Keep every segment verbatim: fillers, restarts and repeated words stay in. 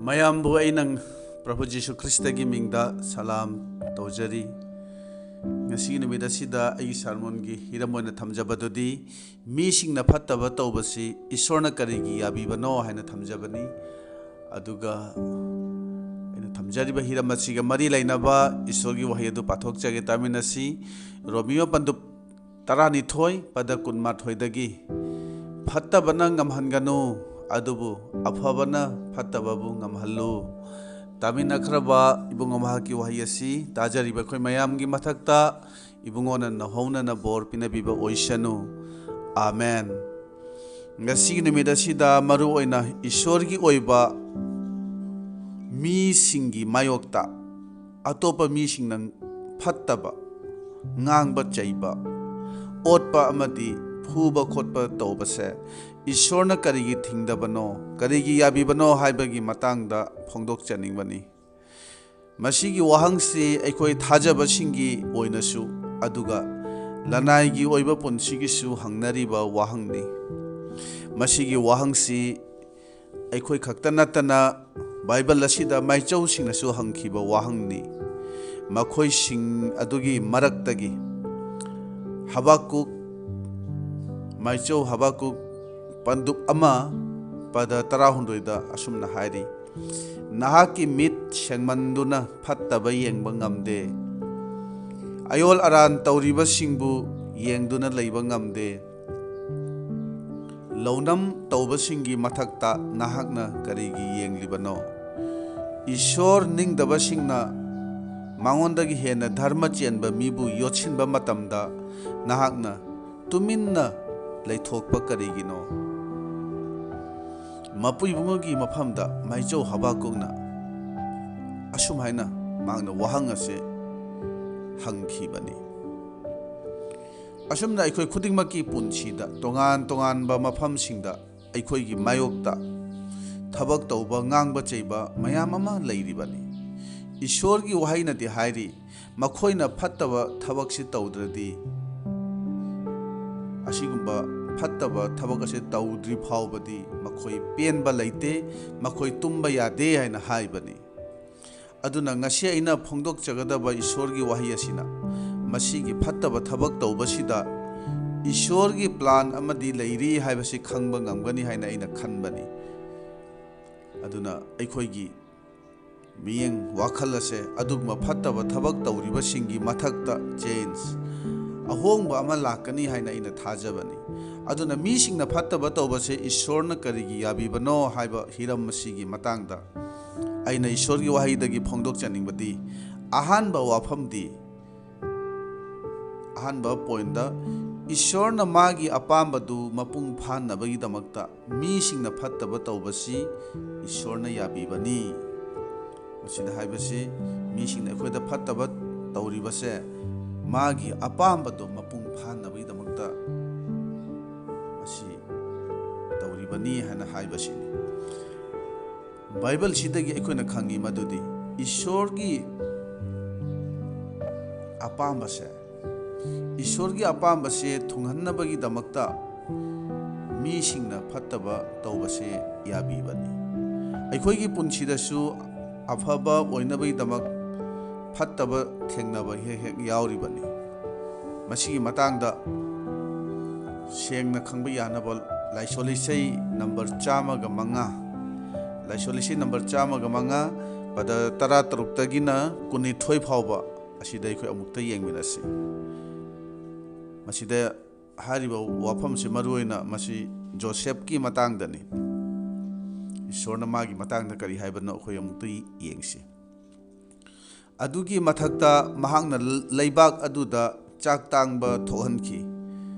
ꯃꯌꯥꯝꯕꯨ ꯑꯩꯅ ꯄ꯭ꯔꯚꯨ ꯖꯤꯁꯨ ꯈ꯭ꯔꯤꯁꯇꯒꯤ ꯃꯤꯡꯗ ꯁꯂꯥꯝ ꯇꯧꯖꯔꯤ꯫ ꯉꯁꯤꯒꯤ ꯅꯨꯃꯤꯠ ꯑꯁꯤꯗ ꯑꯩꯒꯤ ꯁꯥꯔꯃꯣꯟꯒꯤ ꯍꯤꯔꯝ ꯑꯣꯏꯅ ꯊꯝꯖꯕꯗꯨꯗꯤ ꯃꯤꯁꯤꯡꯅ ꯐꯠꯇꯕ ꯇꯧꯕꯁꯤ ꯏꯁꯣꯔꯅ ꯀꯔꯤꯒꯤ ꯌꯥꯕꯤꯕꯅꯣ ꯍꯥꯏꯅ ꯊꯝꯖꯕꯅꯤ꯫ ꯑꯗꯨꯒ ꯑꯩꯅ ꯊꯝꯖꯔꯤꯕ ꯍꯤꯔꯝ ꯑꯁꯤꯒ ꯃꯔꯤ ꯂꯩꯅꯕ ꯏꯁꯣꯔꯒꯤ ꯋꯥꯍꯩ ꯑꯗꯨ ꯄꯥꯊꯣꯛꯆꯒꯦ, ꯇꯥꯃꯤꯟꯅꯁꯤ꯫ ꯔꯣꯃꯤꯌꯣ ꯄꯟꯗꯨꯞ ꯇꯔꯥꯅꯤꯊꯣꯏ ꯄꯗ ꯀꯨꯟꯃꯥꯊꯣꯏꯗꯒꯤ, "ꯐꯠꯇꯕꯅ ꯉꯝꯍꯟꯒꯅꯨ, ꯑꯗꯨꯕꯨ ꯑꯐꯕꯅ ꯐꯠꯇꯕꯕꯨ ꯉꯝꯍꯜꯂꯨ"꯫ ꯇꯥꯃꯤꯟꯅꯈ꯭ꯔꯕ ꯏꯕꯨꯡꯉꯣ ꯃꯍꯥꯛꯀꯤ ꯋꯥꯍꯩ ꯑꯁꯤ ꯇꯥꯖꯔꯤꯕ ꯑꯩꯈꯣꯏ ꯃꯌꯥꯝꯒꯤ ꯃꯊꯛꯇ ꯏꯕꯨꯡꯉꯣꯅ ꯅꯧꯍꯧꯅꯅ ꯕꯣꯔ ꯄꯤꯅꯕꯤꯕ ꯑꯣꯏꯁꯅꯨ꯫ ꯑꯥꯃꯦꯟ꯫ ꯉꯁꯤꯒꯤ ꯅꯨꯃꯤꯠ ꯑꯁꯤꯗ ꯃꯔꯨ ꯑꯣꯏꯅ ꯏꯁꯣꯔꯒꯤ ꯑꯣꯏꯕ ꯃꯤꯁꯤꯡꯒꯤ ꯃꯥꯌꯣꯛꯇ ꯑꯇꯣꯞꯄ ꯃꯤꯁꯤꯡꯅ ꯐꯠꯇꯕ, ꯉꯥꯡꯕ ꯆꯩꯕ, ꯑꯣꯠꯄ ꯑꯃꯗꯤ ꯐꯨꯕ ꯈꯣꯠꯄ ꯇꯧꯕꯁꯦ ꯏꯁꯣꯔꯅ ꯀꯔꯤꯒꯤ ꯊꯤꯡꯗꯕꯅꯣ, ꯀꯔꯤꯒꯤ ꯌꯥꯕꯤꯕꯅꯣ ꯍꯥꯏꯕꯒꯤ ꯃꯇꯥꯡꯗ ꯐꯣꯡꯗꯣꯛꯆꯅꯤꯡꯕꯅꯤ꯫ ꯃꯁꯤꯒꯤ ꯋꯥꯍꯪꯁꯤ ꯑꯩꯈꯣꯏ ꯊꯥꯖꯕꯁꯤꯡꯒꯤ ꯑꯣꯏꯅꯁꯨ, ꯑꯗꯨꯒ ꯂꯅꯥꯏꯒꯤ ꯑꯣꯏꯕ ꯄꯨꯟꯁꯤꯒꯤꯁꯨ ꯍꯪꯅꯔꯤꯕ ꯋꯥꯍꯪꯅꯤ꯫ ꯃꯁꯤꯒꯤ ꯋꯥꯍꯪꯁꯤ ꯑꯩꯈꯣꯏ ꯈꯛꯇ ꯅꯠꯇꯅ ꯕꯥꯏꯕꯜ ꯑꯁꯤꯗ ꯃꯥꯏꯆꯧꯁꯤꯡꯅꯁꯨ ꯍꯪꯈꯤꯕ ꯋꯥꯍꯪꯅꯤ꯫ ꯃꯈꯣꯏꯁꯤꯡ ꯑꯗꯨꯒꯤ ꯃꯔꯛꯇꯒꯤ ꯍꯕꯥꯀꯨꯛ, ꯃꯥꯏꯆꯧ ꯍꯕꯥꯀꯨꯛ ꯄꯟꯗꯨꯞ ꯑꯃ ꯄꯗ ꯇꯔꯥꯍꯨꯝꯗꯣꯏꯗ ꯑꯁꯨꯝꯅ ꯍꯥꯏꯔꯤ, "ꯅꯍꯥꯛꯀꯤ ꯃꯤꯠ ꯁꯦꯡꯃꯟꯗꯨꯅ ꯐꯠꯇꯕ ꯌꯦꯡꯕ ꯉꯝꯗꯦ, ꯑꯌꯣꯜ ꯑꯔꯥꯟ ꯇꯧꯔꯤꯕꯁꯤꯡꯕꯨ ꯌꯦꯡꯗꯨꯅ ꯂꯩꯕ ꯉꯝꯗꯦ, ꯂꯧꯅꯝ ꯇꯧꯕꯁꯤꯡꯒꯤ ꯃꯊꯛꯇ ꯅꯍꯥꯛꯅ ꯀꯔꯤꯒꯤ ꯌꯦꯡꯂꯤꯕꯅꯣ? ꯏꯁꯣꯔ ꯅꯤꯡꯗꯕꯁꯤꯡꯅ ꯃꯉꯣꯟꯗꯒꯤ ꯍꯦꯟꯅ ꯙꯔꯃ ꯆꯦꯟꯕ ꯃꯤꯕꯨ ꯌꯣꯠꯁꯤꯟꯕ ꯃꯇꯝꯗ ꯅꯍꯥꯛꯅ ꯇꯨꯃꯤꯟꯅ ꯂꯩꯊꯣꯛꯄ ꯀꯔꯤꯒꯤꯅꯣ?" ꯃꯄꯨ ꯏꯕꯨꯡꯉꯣꯒꯤ ꯃꯐꯝꯗ ꯃꯥꯏꯆꯧ ꯍꯕꯥꯀꯨꯛꯅ ꯑꯁꯨꯝ ꯍꯥꯏꯅ ꯃꯍꯥꯛꯅ ꯋꯥꯍꯪ ꯑꯁꯤ ꯍꯪꯈꯤꯕꯅꯤ꯫ ꯑꯁꯨꯝꯅ ꯑꯩꯈꯣꯏ ꯈꯨꯗꯤꯡꯃꯛꯀꯤ ꯄꯨꯟꯁꯤꯗ ꯇꯣꯉꯥꯟ ꯇꯣꯉꯥꯟꯕ ꯃꯐꯝꯁꯤꯡꯗ ꯑꯩꯈꯣꯏꯒꯤ ꯃꯥꯌꯣꯛꯇ ꯊꯕꯛ ꯇꯧꯕ, ꯉꯥꯡꯕ ꯆꯩꯕ ꯃꯌꯥꯝ ꯑꯃ ꯂꯩꯔꯤꯕꯅꯤ꯫ ꯏꯁꯣꯔꯒꯤ ꯋꯥꯍꯩꯅꯗꯤ ꯍꯥꯏꯔꯤ, ꯃꯈꯣꯏꯅ ꯐꯠꯇꯕ ꯊꯕꯛꯁꯤ ꯇꯧꯗ꯭ꯔꯗꯤ ꯑꯁꯤꯒꯨꯝꯕ ꯐꯠꯇꯕ ꯊꯕꯛ ꯑꯁꯤ ꯇꯧꯗ꯭ꯔꯤ ꯐꯥꯎꯕꯗꯤ ꯃꯈꯣꯏ ꯄꯦꯟꯕ ꯂꯩꯇꯦ, ꯃꯈꯣꯏ ꯇꯨꯝꯕ ꯌꯥꯗꯦ ꯍꯥꯏꯅ ꯍꯥꯏꯕꯅꯤ꯫ ꯑꯗꯨꯅ ꯉꯁꯤ ꯑꯩꯅ ꯐꯣꯡꯗꯣꯛꯆꯒꯗꯕ ꯏꯁꯣꯔꯒꯤ ꯋꯥꯍꯩ ꯑꯁꯤꯅ ꯃꯁꯤꯒꯤ ꯐꯠꯇꯕ ꯊꯕꯛ ꯇꯧꯕꯁꯤꯗ ꯏꯁꯣꯔꯒꯤ ꯄ꯭ꯂꯥꯟ ꯑꯃꯗꯤ ꯂꯩꯔꯤ ꯍꯥꯏꯕꯁꯤ ꯈꯪꯕ ꯉꯝꯒꯅꯤ ꯍꯥꯏꯅ ꯑꯩꯅ ꯈꯟꯕꯅꯤ꯫ ꯑꯗꯨꯅ ꯑꯩꯈꯣꯏꯒꯤ ꯃꯤꯠꯌꯦꯡ ꯋꯥꯈꯜ ꯑꯁꯦ ꯑꯗꯨꯒꯨꯝꯕ ꯐꯠꯇꯕ ꯊꯕꯛ ꯇꯧꯔꯤꯕꯁꯤꯡꯒꯤ ꯃꯊꯛꯇ ꯆꯦꯟꯖ, ꯑꯍꯣꯡꯕ ꯑꯃ ꯂꯥꯛꯀꯅꯤ ꯍꯥꯏꯅ ꯑꯩꯅ ꯊꯥꯖꯕꯅꯤ꯫ ꯑꯗꯨꯅ ꯃꯤꯁꯤꯡꯅ ꯐꯠꯇꯕ ꯇꯧꯕꯁꯦ ꯏꯁꯣꯔꯅ ꯀꯔꯤꯒꯤ ꯌꯥꯕꯤꯕꯅꯣ ꯍꯥꯏꯕ ꯍꯤꯔꯝ ꯑꯁꯤꯒꯤ ꯃꯇꯥꯡꯗ ꯑꯩꯅ ꯏꯁꯣꯔꯒꯤ ꯋꯥꯍꯩꯗꯒꯤ ꯐꯣꯡꯗꯣꯛꯆꯅꯤꯡꯕꯗꯤ, ꯑꯍꯥꯟꯕ ꯋꯥꯐꯝꯗꯤ, ꯑꯍꯥꯟꯕ ꯄꯣꯏꯟꯗ, ꯏꯁꯣꯔꯅ ꯃꯥꯒꯤ ꯑꯄꯥꯝꯕꯗꯨ ꯃꯄꯨꯡ ꯐꯥꯅꯕꯒꯤꯗꯃꯛꯇ ꯃꯤꯁꯤꯡꯅ ꯐꯠꯇꯕ ꯇꯧꯕꯁꯤ ꯏꯁꯣꯔꯅ ꯌꯥꯕꯤꯕꯅꯤ꯫ ꯃꯁꯤꯗ ꯍꯥꯏꯕꯁꯤ ꯃꯤꯁꯤꯡꯅ ꯑꯩꯈꯣꯏꯗ ꯐꯠꯇꯕ ꯇꯧꯔꯤꯕꯁꯦ ꯃꯥꯒꯤ ꯑꯄꯥꯝꯕꯗꯣ ꯃꯄꯨꯡ ꯐꯥꯅꯕꯒꯤꯗꯃꯛꯇ ꯃꯁꯤ ꯇꯧꯔꯤꯕꯅꯤ ꯍꯥꯏꯅ ꯍꯥꯏꯕꯁꯤꯅꯤ꯫ ꯕꯥꯏꯕꯜꯁꯤꯗꯒꯤ ꯑꯩꯈꯣꯏꯅ ꯈꯪꯉꯤ ꯃꯗꯨꯗꯤ ꯏꯁꯣꯔꯒꯤ ꯑꯄꯥꯝꯕꯁꯦ, ꯏꯁꯣꯔꯒꯤ ꯑꯄꯥꯝꯕꯁꯦ ꯊꯨꯡꯍꯟꯅꯕꯒꯤꯗꯃꯛꯇ ꯃꯤꯁꯤꯡꯅ ꯐꯠꯇꯕ ꯇꯧꯕꯁꯦ ꯌꯥꯕꯤꯕꯅꯤ꯫ ꯑꯩꯈꯣꯏꯒꯤ ꯄꯨꯟꯁꯤꯗꯁꯨ ꯑꯐꯕ ꯑꯣꯏꯅꯕꯒꯤꯗꯃꯛ ꯐꯠꯇꯕ ꯊꯦꯡꯅꯕ ꯍꯦꯛ ꯍꯦꯛ ꯌꯥꯎꯔꯤꯕꯅꯤ꯫ ꯃꯁꯤꯒꯤ ꯃꯇꯥꯡꯗ ꯁꯦꯡꯅ ꯈꯪꯕ ꯌꯥꯅꯕ ꯂꯥꯏꯁꯣꯟ ꯏꯁꯩ ꯅꯝꯕꯔ ꯆꯥꯝꯃꯒ ꯃꯉꯥ, ꯂꯥꯏꯁꯣꯟ ꯏꯁꯩ ꯅꯝꯕꯔ ꯆꯥꯝꯃꯒ ꯃꯉꯥ, ꯄꯗ ꯇꯔꯥꯇꯔꯨꯛꯇꯒꯤꯅ ꯀꯨꯟꯅꯤꯊꯣꯏ ꯐꯥꯎꯕ ꯑꯁꯤꯗ ꯑꯩꯈꯣꯏ ꯑꯃꯨꯛꯇ ꯌꯦꯡꯃꯤꯟꯅꯁꯤ꯫ ꯃꯁꯤꯗ ꯍꯥꯏꯔꯤꯕ ꯋꯥꯐꯝꯁꯤ ꯃꯔꯨꯑꯣꯏꯅ ꯃꯁꯤ ꯖꯣꯁꯦꯐꯀꯤ ꯃꯇꯥꯡꯗꯅꯤ꯫ ꯏꯁꯣꯔꯅ ꯃꯥꯒꯤ ꯃꯇꯥꯡꯗ ꯀꯔꯤ ꯍꯥꯏꯕꯅꯣ ꯑꯩꯈꯣꯏ ꯑꯃꯨꯛꯇ ꯌꯦꯡꯁꯤ꯫ ꯑꯗꯨꯒꯤ ꯃꯊꯛꯇ ꯃꯍꯥꯛꯅ ꯂꯩꯕꯥꯛ ꯑꯗꯨꯗ ꯆꯥꯛ ꯇꯥꯡꯕ ꯊꯣꯛꯍꯟꯈꯤ꯫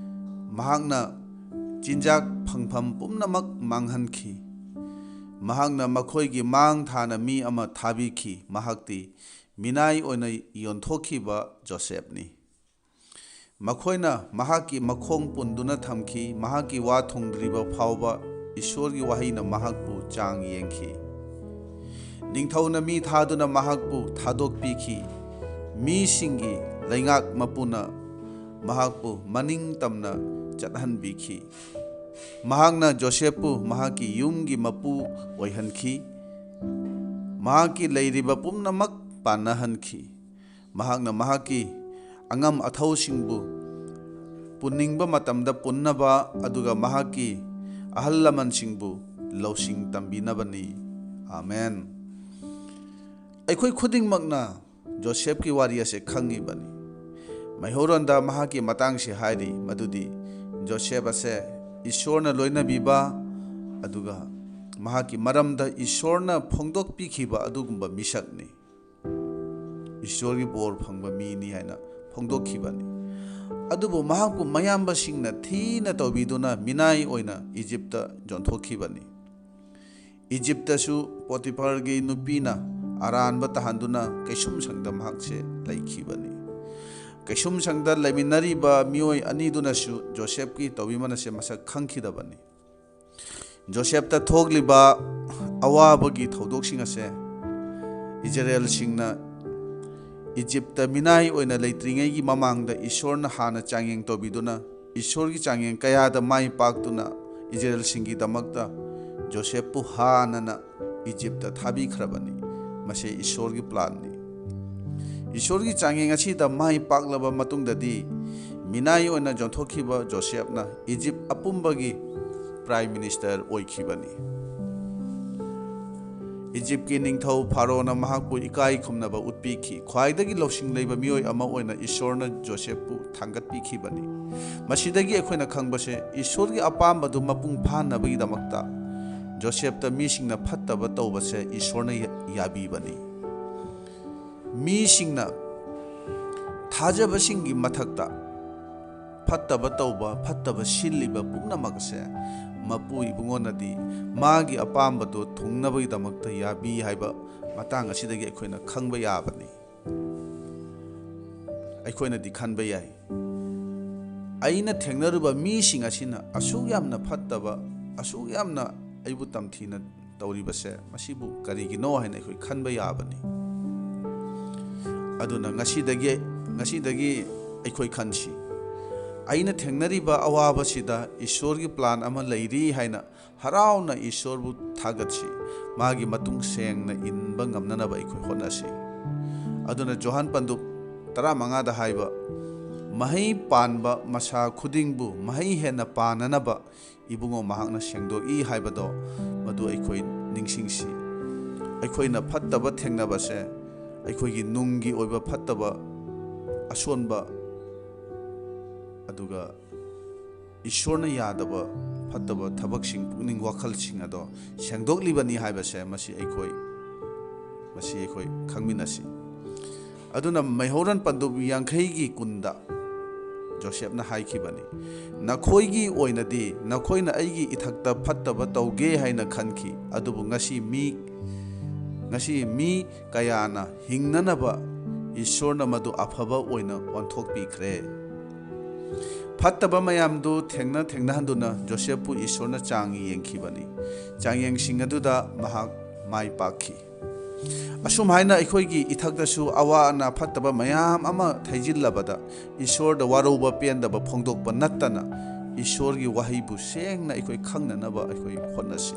ꯃꯍꯥꯛꯅ ꯆꯤꯟꯖꯥꯛ ꯐꯪꯐꯝ ꯄꯨꯝꯅꯃꯛ ꯃꯥꯡꯍꯟꯈꯤ꯫ ꯃꯍꯥꯛꯅ ꯃꯈꯣꯏꯒꯤ ꯃꯥꯡ ꯊꯥꯅ ꯃꯤ ꯑꯃ ꯊꯥꯕꯤꯈꯤ꯫ ꯃꯍꯥꯛꯇꯤ ꯃꯤꯅꯥꯏ ꯑꯣꯏꯅ ꯌꯣꯟꯊꯣꯛꯈꯤꯕ ꯖꯣꯁꯦꯐꯅꯤ꯫ ꯃꯈꯣꯏꯅ ꯃꯍꯥꯛꯀꯤ ꯃꯈꯣꯡ ꯄꯨꯟꯗꯨꯅ ꯊꯝꯈꯤ꯫ ꯃꯍꯥꯛꯀꯤ ꯋꯥ ꯊꯨꯡꯗ꯭ꯔꯤꯕ ꯐꯥꯎꯕ ꯏꯁꯣꯔꯒꯤ ꯋꯥꯍꯩꯅ ꯃꯍꯥꯛꯄꯨ ꯆꯥꯡ ꯌꯦꯡꯈꯤ꯫ ꯅꯤꯡꯊꯧꯅ ꯃꯤ ꯊꯥꯗꯨꯅ ꯃꯍꯥꯛꯄꯨ ꯊꯥꯗꯣꯛꯄꯤꯈꯤ꯫ ꯃꯤꯁꯤꯡꯒꯤ ꯂꯩꯉꯥꯛ ꯃꯄꯨꯅ ꯃꯍꯥꯛꯄꯨ ꯃꯅꯤꯡ ꯇꯝꯅ ꯆꯠꯍꯟꯕꯤꯈꯤ꯫ ꯃꯍꯥꯛꯅ ꯖꯣꯁꯦꯐꯄꯨ ꯃꯍꯥꯛꯀꯤ ꯌꯨꯝꯒꯤ ꯃꯄꯨ ꯑꯣꯏꯍꯟꯈꯤ꯫ ꯃꯍꯥꯛꯀꯤ ꯂꯩꯔꯤꯕ ꯄꯨꯝꯅꯃꯛ ꯄꯥꯟꯅꯍꯟꯈꯤ꯫ ꯃꯍꯥꯛꯅ ꯃꯍꯥꯛꯀꯤ ꯑꯉꯝ ꯑꯊꯧꯁꯤꯡꯕꯨ ꯄꯨꯅꯤꯡꯕ ꯃꯇꯝꯗ ꯄꯨꯟꯅꯕ, ꯑꯗꯨꯒ ꯃꯍꯥꯛꯀꯤ ꯑꯍꯜ ꯂꯃꯟꯁꯤꯡꯕꯨ ꯂꯧꯁꯤꯡ ꯇꯝꯕꯤꯅꯕꯅꯤ꯫ ꯑꯥꯃꯦꯟ꯫ ꯑꯩꯈꯣꯏ ꯈꯨꯗꯤꯡꯃꯛꯅ ꯖꯣꯁꯦꯐꯀꯤ ꯋꯥꯔꯤ ꯑꯁꯦ ꯈꯪꯉꯤꯕꯅꯤ꯫ ꯃꯩꯍꯧꯔꯣꯟꯗ ꯃꯍꯥꯛꯀꯤ ꯃꯇꯥꯡꯁꯤ ꯍꯥꯏꯔꯤ, ꯃꯗꯨꯗꯤ ꯖꯣꯁꯦꯐ ꯑꯁꯦ ꯏꯁꯣꯔꯅ ꯂꯣꯏꯅꯕꯤꯕ, ꯑꯗꯨꯒ ꯃꯍꯥꯛꯀꯤ ꯃꯔꯝꯗ ꯏꯁꯣꯔꯅ ꯐꯣꯡꯗꯣꯛꯄꯤꯈꯤꯕ ꯑꯗꯨꯒꯨꯝꯕ ꯃꯤꯁꯛꯅꯤ꯫ ꯏꯁꯣꯔꯒꯤ ꯕꯣꯔ ꯐꯪꯕ ꯃꯤꯅꯤ ꯍꯥꯏꯅ ꯐꯣꯡꯗꯣꯛꯈꯤꯕꯅꯤ꯫ ꯑꯗꯨꯕꯨ ꯃꯍꯥꯛꯄꯨ ꯃꯌꯥꯝꯕꯁꯤꯡꯅ ꯊꯤꯅ ꯇꯧꯕꯤꯗꯨꯅ ꯃꯤꯅꯥꯏ ꯑꯣꯏꯅ ꯏꯖꯤꯞꯇ ꯌꯣꯟꯊꯣꯛꯈꯤꯕꯅꯤ꯫ ꯏꯖꯤꯞꯇꯁꯨ ꯄꯣꯇꯤꯐꯔꯒꯤ ꯅꯨꯄꯤꯅ ꯑꯔꯥꯟꯕ ꯇꯥꯍꯟꯗꯨꯅ ꯀꯩꯁꯨꯝꯁꯪꯗ ꯃꯍꯥꯛꯁꯦ ꯂꯩꯈꯤꯕꯅꯤ꯫ ꯀꯩꯁꯨꯝꯁꯪꯗ ꯂꯩꯃꯤꯟꯅꯔꯤꯕ ꯃꯤꯑꯣꯏ ꯑꯅꯤꯗꯨꯅꯁꯨ ꯖꯣꯁꯦꯐꯀꯤ ꯇꯧꯕꯤꯃꯜ ꯑꯁꯦ ꯃꯁꯛ ꯈꯪꯈꯤꯗꯕꯅꯤ꯫ ꯖꯣꯁꯦꯐꯇ ꯊꯣꯛꯂꯤꯕ ꯑꯋꯥꯕꯒꯤ ꯊꯧꯗꯣꯛꯁꯤꯡ ꯑꯁꯦ ꯏꯖꯔꯦꯜꯁꯤꯡꯅ ꯏꯖꯤꯞꯇ ꯃꯤꯅꯥꯏ ꯑꯣꯏꯅ ꯂꯩꯇ꯭ꯔꯤꯉꯩꯒꯤ ꯃꯃꯥꯡꯗ ꯏꯁꯣꯔꯅ ꯍꯥꯟꯅ ꯆꯥꯡꯌꯦꯡ ꯇꯧꯕꯤꯗꯨꯅ, ꯏꯁꯣꯔꯒꯤ ꯆꯥꯡꯌꯦꯡ ꯀꯌꯥꯗ ꯃꯥꯏ ꯄꯥꯛꯇꯨꯅ ꯏꯖꯔꯦꯜꯁꯤꯡꯒꯤꯗꯃꯛꯇ ꯖꯣꯁꯦꯐꯄꯨ ꯍꯥꯟꯅꯅ ꯏꯖꯤꯞꯇ ꯊꯥꯕꯤꯈ꯭ꯔꯕꯅꯤ꯫ ꯃꯁꯤ ꯏꯁꯣꯔꯒꯤ ꯄ꯭ꯂꯥꯟꯅꯤ꯫ ꯏꯁꯣꯔꯒꯤ ꯆꯥꯡꯌꯦꯡ ꯑꯁꯤꯗ ꯃꯥꯏ ꯄꯥꯛꯂꯕ ꯃꯇꯨꯡꯗꯗꯤ, ꯃꯤꯅꯥꯏ ꯑꯣꯏꯅ ꯌꯣꯟꯊꯣꯛꯈꯤꯕ ꯖꯣꯁꯦꯐꯅ ꯏꯖꯤꯞ ꯑꯄꯨꯝꯕꯒꯤ ꯄ꯭ꯔꯥꯏꯝ ꯃꯤꯅꯤꯁꯇꯔ ꯑꯣꯏꯈꯤꯕꯅꯤ꯫ ꯏꯖꯤꯞꯀꯤ ꯅꯤꯡꯊꯧ ꯐꯥꯔꯣꯅ ꯃꯍꯥꯛꯄꯨ ꯏꯀꯥꯏ ꯈꯨꯝꯅꯕ ꯎꯠꯄꯤꯈꯤ꯫ ꯈ꯭ꯋꯥꯏꯗꯒꯤ ꯂꯧꯁꯤꯡ ꯂꯩꯕ ꯃꯤꯑꯣꯏ ꯑꯃ ꯑꯣꯏꯅ ꯏꯁꯣꯔꯅ ꯖꯣꯁꯦꯐꯄꯨ ꯊꯥꯡꯒꯠꯄꯤꯈꯤꯕꯅꯤ꯫ ꯃꯁꯤꯗꯒꯤ ꯑꯩꯈꯣꯏꯅ ꯈꯪꯕꯁꯦ, ꯏꯁꯣꯔꯒꯤ ꯑꯄꯥꯝꯕꯗꯨ ꯃꯄꯨꯡ ꯐꯥꯅꯕꯒꯤꯗꯃꯛꯇ ꯖꯣꯁꯦꯐꯇ ꯃꯤꯁꯤꯡꯅ ꯐꯠꯇꯕ ꯇꯧꯕꯁꯦ ꯏꯁꯣꯔꯅ ꯌꯥ-, ꯌꯥꯕꯤꯕꯅꯤ꯫ ꯃꯤꯁꯤꯡꯅ ꯊꯥꯖꯕꯁꯤꯡꯒꯤ ꯃꯊꯛꯇ ꯐꯠꯇꯕ ꯇꯧꯕ, ꯐꯠꯇꯕ ꯁꯤꯜꯂꯤꯕ ꯄꯨꯝꯅꯃꯛ ꯑꯁꯦ ꯃꯄꯨ ꯏꯕꯨꯡꯉꯣꯅꯗꯤ ꯃꯥꯒꯤ ꯑꯄꯥꯝꯕꯗꯣ ꯊꯨꯡꯅꯕꯒꯤꯗꯃꯛꯇ ꯌꯥꯕꯤ ꯍꯥꯏꯕ ꯃꯇꯥꯡ ꯑꯁꯤꯗꯒꯤ ꯑꯩꯈꯣꯏꯅ ꯈꯪꯕ ꯌꯥꯕꯅꯤ꯫ ꯑꯩꯈꯣꯏꯅꯗꯤ ꯈꯟꯕ ꯌꯥꯏ, "ꯑꯩꯅ ꯊꯦꯡꯅꯔꯨꯕ ꯃꯤꯁꯤꯡ ꯑꯁꯤꯅ ꯑꯁꯨꯛ ꯌꯥꯝꯅ ꯐꯠꯇꯕ, ꯑꯁꯨꯛ ꯌꯥꯝꯅ ꯑꯩꯕꯨ ꯇꯝꯊꯤꯅ ꯇꯧꯔꯤꯕꯁꯦ, ꯃꯁꯤꯕꯨ ꯀꯔꯤꯒꯤꯅꯣ?" ꯍꯥꯏꯅ ꯑꯩꯈꯣꯏ ꯈꯟꯕ ꯌꯥꯕꯅꯤ꯫ ꯑꯗꯨꯅ ꯉꯁꯤꯗꯒꯤ, ꯉꯁꯤꯗꯒꯤ ꯑꯩꯈꯣꯏ ꯈꯟꯁꯤ, ꯑꯩꯅ ꯊꯦꯡꯅꯔꯤꯕ ꯑꯋꯥꯕꯁꯤꯗ ꯏꯁꯣꯔꯒꯤ ꯄ꯭ꯂꯥꯟ ꯑꯃ ꯂꯩꯔꯤ ꯍꯥꯏꯅ ꯍꯔꯥꯎꯅ ꯏꯁꯣꯔꯕꯨ ꯊꯥꯒꯠꯁꯤ꯫ ꯃꯥꯒꯤ ꯃꯇꯨꯡ ꯁꯦꯡꯅ ꯏꯟꯕ ꯉꯝꯅꯅꯕ ꯑꯩꯈꯣꯏ ꯍꯣꯠꯅꯁꯤ꯫ ꯑꯗꯨꯅ ꯖꯣꯍꯥꯟ ꯄꯟꯗꯨꯞ ꯇꯔꯥꯃꯉꯥꯗ ꯍꯥꯏꯕ, "ꯃꯍꯩ ꯄꯥꯟꯕ ꯃꯁꯥ ꯈꯨꯗꯤꯡꯕꯨ ꯃꯍꯩ ꯍꯦꯟꯅ ꯄꯥꯟꯅꯅꯕ ꯏꯕꯨꯡꯉꯣ ꯃꯍꯥꯛꯅ ꯁꯦꯡꯗꯣꯛꯏ" ꯍꯥꯏꯕꯗꯣ, ꯃꯗꯨ ꯑꯩꯈꯣꯏ ꯅꯤꯡꯁꯤꯡꯁꯤ꯫ ꯑꯩꯈꯣꯏꯅ ꯐꯠꯇꯕ ꯊꯦꯡꯅꯕꯁꯦ, ꯑꯩꯈꯣꯏꯒꯤ ꯅꯨꯡꯒꯤ ꯑꯣꯏꯕ ꯐꯠꯇꯕ, ꯑꯁꯣꯟꯕ, ꯑꯗꯨꯒ ꯏꯁꯣꯔꯅ ꯌꯥꯗꯕ ꯐꯠꯇꯕ ꯊꯕꯛꯁꯤꯡ, ꯄꯨꯛꯅꯤꯡ ꯋꯥꯈꯜꯁꯤꯡ ꯑꯗꯣ ꯁꯦꯡꯗꯣꯛꯂꯤꯕꯅꯤ ꯍꯥꯏꯕꯁꯦ ꯃꯁꯤ ꯑꯩꯈꯣꯏ, ꯃꯁꯤ ꯑꯩꯈꯣꯏ ꯈꯪꯃꯤꯟꯅꯁꯤ꯫ ꯑꯗꯨꯅ ꯃꯩꯍꯧꯔꯣꯟ ꯄꯟꯗꯨꯞ ꯌꯥꯡꯈꯩꯒꯤ ꯀꯨꯟꯗ ꯖꯣꯁꯦꯞꯅ ꯍꯥꯏꯈꯤꯕꯅꯤ, "ꯅꯈꯣꯏꯒꯤ ꯑꯣꯏꯅꯗꯤ ꯅꯈꯣꯏꯅ ꯑꯩꯒꯤ ꯏꯊꯛꯇ ꯐꯠꯇꯕ ꯇꯧꯒꯦ ꯍꯥꯏꯅ ꯈꯟꯈꯤ, ꯑꯗꯨꯕꯨ ꯉꯁꯤ ꯃꯤ, ꯉꯁꯤ ꯃꯤ ꯀꯌꯥꯅ ꯍꯤꯡꯅꯅꯕ ꯏꯁꯣꯔꯅ ꯃꯗꯨ ꯑꯐꯕ ꯑꯣꯏꯅ ꯑꯣꯟꯊꯣꯛꯄꯤꯈ꯭ꯔꯦ꯫" ꯐꯠꯇꯕ ꯃꯌꯥꯝꯗꯨ ꯊꯦꯡꯅ ꯊꯦꯡꯅꯍꯟꯗꯨꯅ ꯖꯣꯁꯦꯞꯄꯨ ꯏꯁꯣꯔꯅ ꯆꯥꯡ ꯌꯦꯡꯈꯤꯕꯅꯤ꯫ ꯆꯥꯡꯌꯦꯡꯁꯤꯡ ꯑꯗꯨꯗ ꯃꯍꯥꯛ ꯃꯥꯏ ꯄꯥꯛꯈꯤ꯫ ꯑꯁꯨꯝ ꯍꯥꯏꯅ ꯑꯩꯈꯣꯏꯒꯤ ꯏꯊꯛꯇꯁꯨ ꯑꯋꯥ ꯑꯅꯥ ꯐꯠꯇꯕ ꯃꯌꯥꯝ ꯑꯃ ꯊꯩꯖꯤꯜꯂꯕꯗ, ꯏꯁꯣꯔꯗ ꯋꯥꯔꯧꯕ ꯄꯦꯟꯗꯕ ꯐꯣꯡꯗꯣꯛꯄ ꯅꯠꯇꯅ, ꯏꯁꯣꯔꯒꯤ ꯋꯥꯍꯩꯕꯨ ꯁꯦꯡꯅ ꯑꯩꯈꯣꯏ ꯈꯪꯅꯅꯕ ꯑꯩꯈꯣꯏ ꯍꯣꯠꯅꯁꯤ꯫